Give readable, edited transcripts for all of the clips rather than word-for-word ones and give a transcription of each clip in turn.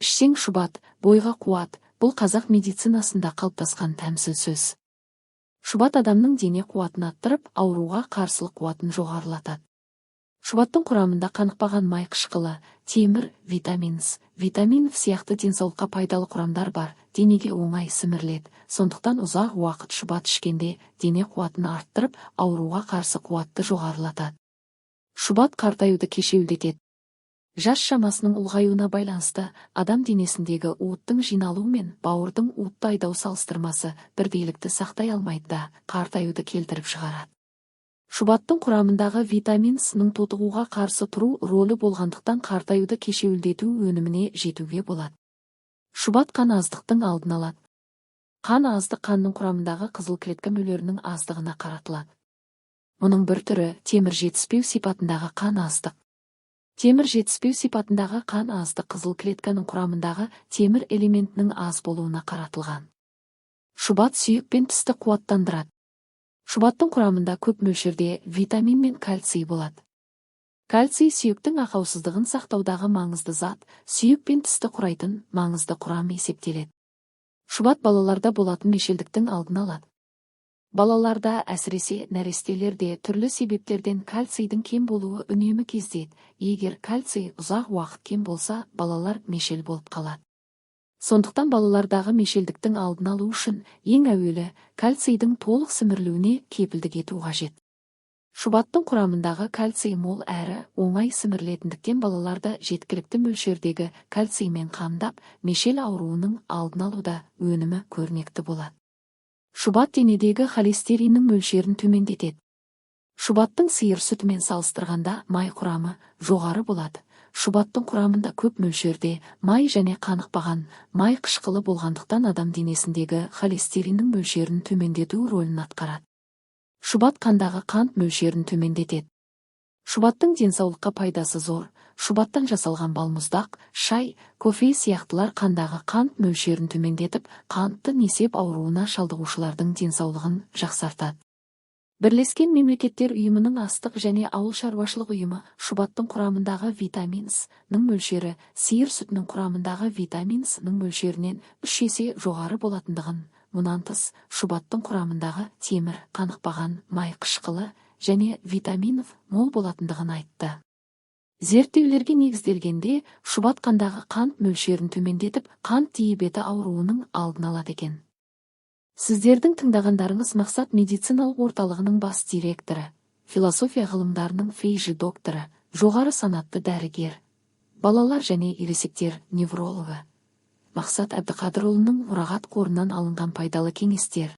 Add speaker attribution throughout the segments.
Speaker 1: Ішсең шұбат, бойға қуат, бұл қазақ медицинасында қалыптасқан тәмсіл сөз. Шұбат адамның дене қуатын арттырып, ауруға қарсылық қуатын жоғарылатады. Шұбаттың құрамында қанықпаған май қышқылы, темір, витамин С, витамин В сияқты денсаулыққа пайдалы құрамдар бар, денеге оңай сіміріледі. Сондықтан ұзақ уақыт шұбат ішкенде дене қуатын арттырып, ауруға қарсы қуатты жоғарылатады. Шұбат қартаюды кешеуілдетеді. Жас шамасының ұлғаюына байланысты адам денесіндегі уыттың жиналуы мен бауырдың уытты айдау салыстырмасы бірдейлікті сақтай алмайды да, қартаюды келтіріп шығарады. Шұбаттың құрамындағы витамин С-ның тотығуға қарсы тұру рөлі болғандықтан, қартаюды кешеуілдету өніміне жетуге болады. Шұбат қан аздықтың алдын алады. Қан аздық қанның құрамындағы қызыл клетка мөлшерінің аздығына қаратылады. Мұның бір түрі – темір жетіспеу сипатындағы қан аздық. Темір жетіспеу сипатындағы қан аздық қызыл клетканың құрамындағы темір элементінің аз болуына қаратылған. Шұбат сүйек пен тісті қуаттандырады. Шұбаттың құрамында көп мөлшерде витамин мен кальций болады. Кальций – сүйектің ақаусыздығын сақтаудағы маңызды зат, сүйек пен тісті құрайтын маңызды құрам есептеледі. Шұбат балаларда болатын мешелдіктің алдын алады. Балаларда, әсіресе нәрестелерде, түрлі себептерден кальцийдің кем болуы үнемі кездеседі. Егер кальций ұзақ уақыт кем болса, балалар мешел болып қалады. Сондықтан балалардағы мешелдіктің алдын алу үшін ең әуелі кальцийдің толық сімірілуіне кепілдік ету қажет. Шұбаттың құрамындағы кальций мол әрі оңай сімірілетіндіктен, балаларды жеткілікті мөлшердегі кальциймен қамдап, мешел ауруының алдын алуда өнімі көрнекті болады. Шұбат денедегі холестериннің мөлшерін төмендетеді. Шұбаттың сиыр сүтімен салыстырғанда май құрамы жоғары болады. Шұбаттың құрамында көп мөлшерде май және қанықпаған май қышқылы болғандықтан, адам денесіндегі холестериннің мөлшерін төмендету рөлін атқарады. Шұбат қандағы қант мөлшерін төмендетеді. Шұбаттың денсаулыққа пайдасы зор. Шұбаттан жасалған балмұздақ, шай, кофе сияқтылар қандағы қант мөлшерін төмендетіп, қантты несеп ауруына шалдығушылардың денсаулығын жақсартады. Бірлескен Мемлекеттер Ұйымының Астық және ауыл шаруашылық ұйымы шұбаттың құрамындағы витамин С-ның мөлшері сиыр сүтінің құрамындағы витамин С-ның мөлшерінен 3 есе жоғары болатындығын, мұнан тыс шұбаттың құрамындағы темір, қанықпаған май қышқылы және витамин В мол болатындығын айтты. Зерттеулерге негізделгенде, шұбат қандағы қант мөлшерін төмендетіп, қант диабеті ауруының алдын алады екен. Сіздердің тыңдағандарыңыз Мақсат медициналық орталығының бас директоры, философия ғылымдарының ФЖ докторы, жоғары санатты дәрігер, балалар және ересектер неврологы Мақсат Әбдіқадырұлының мұрағат қорынан алынған пайдалы кеңестер.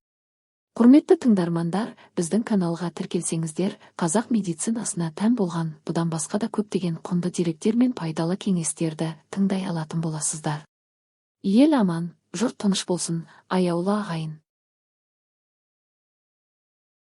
Speaker 1: Құрметті тыңдармандар, біздің каналға тіркелсеңіздер, қазақ медицинасына тән болған бұдан басқа да көптеген құнды деректер мен пайдалы кеңестерді тыңдай алатын боласыздар. Ел аман, жұрт тыныш болсын, аяулы ағайын!